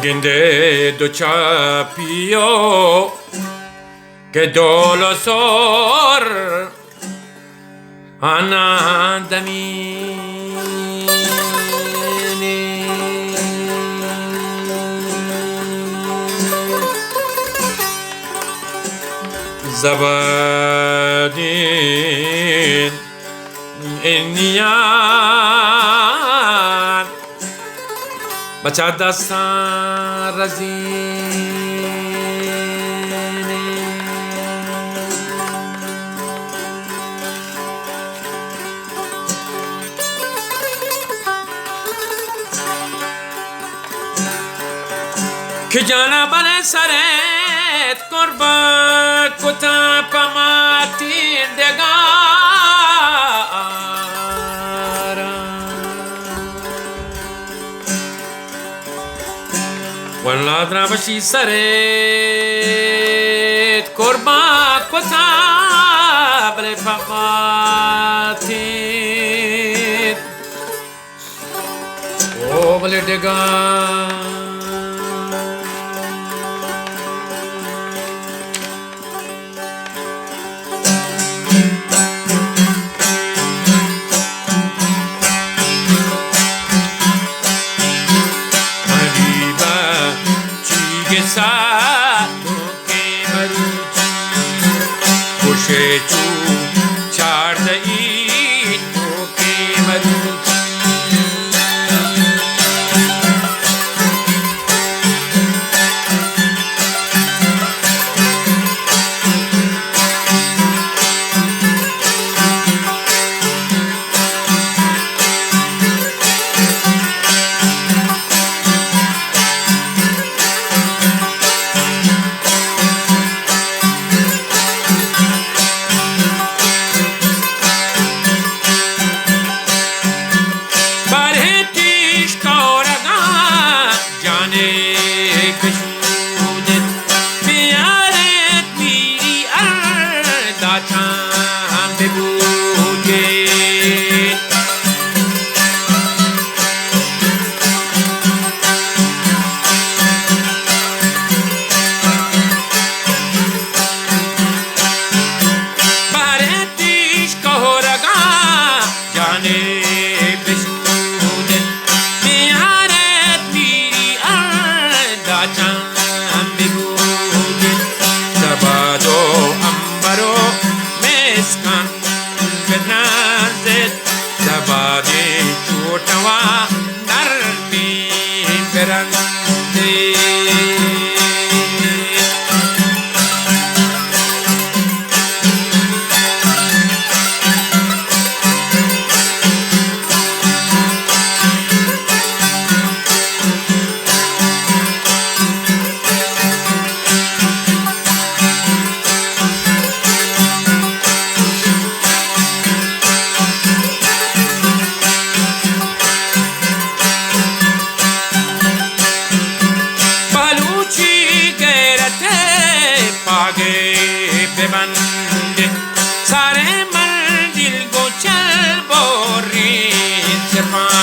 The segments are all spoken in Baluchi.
گندے دو چاپیو کہ ڈول و سور آناں دمی زبادین انیان بچا دستاں رزین۔ کہ جانا بلے سرت قربان کتاں پہ ماتیں ڈگاراں۔ واللہ درابشی سرت قربان کتاں بلے پہ ماتیں او بلے ڈگار۔ غریبا چی گسا کہ مروچی گوشے چو چاردہی کہ مروچی۔ باریں تیش کورگاں جانے بشودت، بیارت میری اردا چاند ببوجے۔ باریں تیش کورگاں جانے بشودت، میارت میری اردا چاند ببوجت۔ سباد و امبر و مسکان بنازت، سبادیں چوٹواں نرمیں برندے۔ بلوچی غیرت ءِ پاگے ببند، ساریں منزل گوں چل بریں سپاہ۔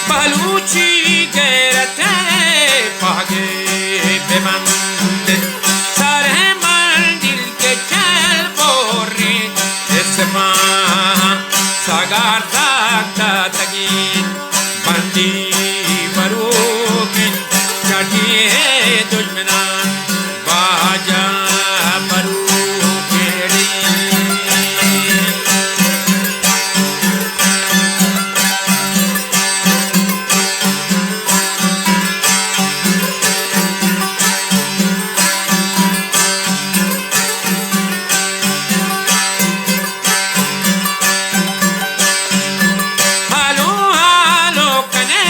بلوچی غیرت ءِ پاگے ببند، ساریں منزل کہ چل بریں سپاہ۔ سگار ساکتا تگین بندی مروکن، چٹی دشمنان باجا مروکڑی۔ ہالو ہالو کنے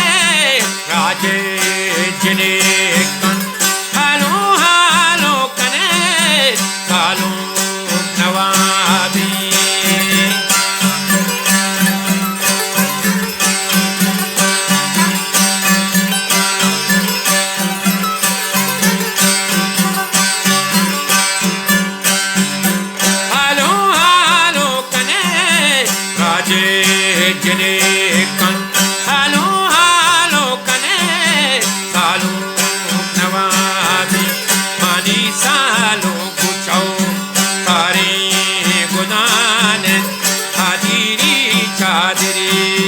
چے جنکاں ہالو ہالو کنے، سالونک نوازی، منی سالونک چو کاریں گدان، حاضری چادری۔